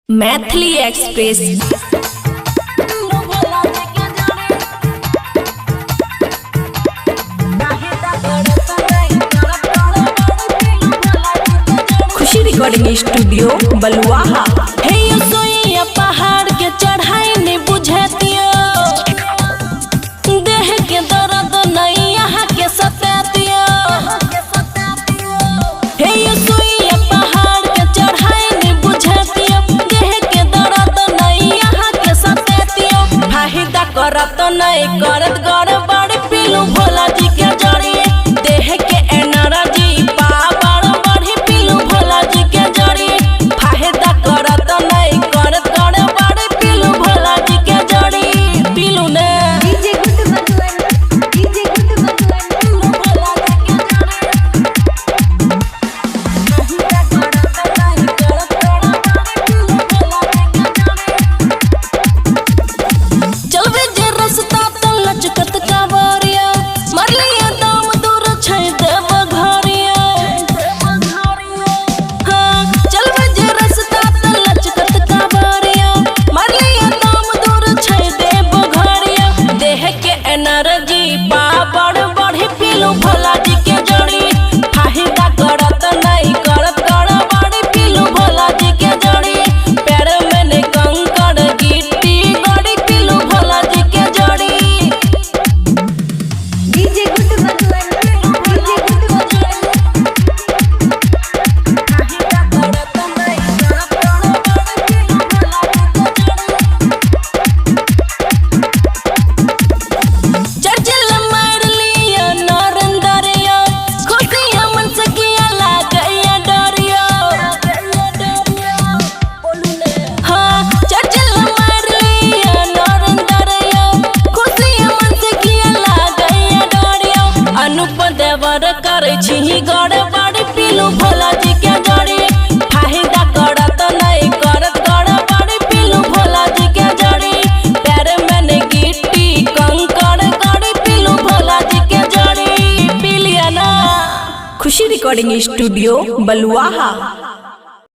Maithili express. खुशी recording studio बलुआहा। हे यो सोइया पहाड़ के चढ़ाई नहीं बुझतियो, देह के दर्द नहीं यहाँ के सतातियो। हे यो सोइया पहाड़ के चढ़ाई नहीं बुझतियो, देह के दर्द नहीं यहाँ के सतातियो। फायदा करत नहीं करत गड़बड़ पीलू भोला जी के जड़ी, देह के एनर्जी पावर बढ़ी पीलू भोला जी के जड़ी। फायदा करत नहीं करत गड़बड़ पीलू भोला जी के जड़ी, पीलू ने DJ Guddu Madhuban, DJ Guddu Madhuban. पीलू भोला जी के जड़ी। फायदा करत नहीं करत गड़बड़ पीलू भोला जी के जड़ी। चलबे जे रस्ता त लचकत कावरिया, मरलिया दाम दूर छै देव घरिया। हाँ, चलबे जे रस्ता त लचकत कावरिया, मरलिया दाम दूर छै देव घरिया। देह के एनर्जी पावर बढ़ी पीलू भोला जी के जड़ी, फायदा करत नहीं करत गड़बड़ी पीलू भोला जी के जड़ी। पैर में ने कंकड़ गिट्टी गड़ी पीलू भोला जी के जड़ी। DJ Guddu Madhuban, DJ Guddu Madhuban. फायदा करत नहीं करत गड़बड़ी पीलू भोला जी के जड़ी। चर्चिल मार लिया नरेंद्रिया, खुशियां मन से किया लागैया डरिया। हाँ, चर्चिल मार लिया नरेंद्रिया, खुशियां मन से किया लागैया डरिया। अनुप देवर करै छी गड़बड़ पीलू भोला जी के जड़ी, फायदा करत नहीं करत गड़बड़ पीलू भोला जी के जड़ी। पैर में ने गिट्टी कंकड़ गड़ी पीलू भोला जी के जड़ी, पीलिया ना। खुशी रिकॉर्डिंग स्टूडियो बलुआहा।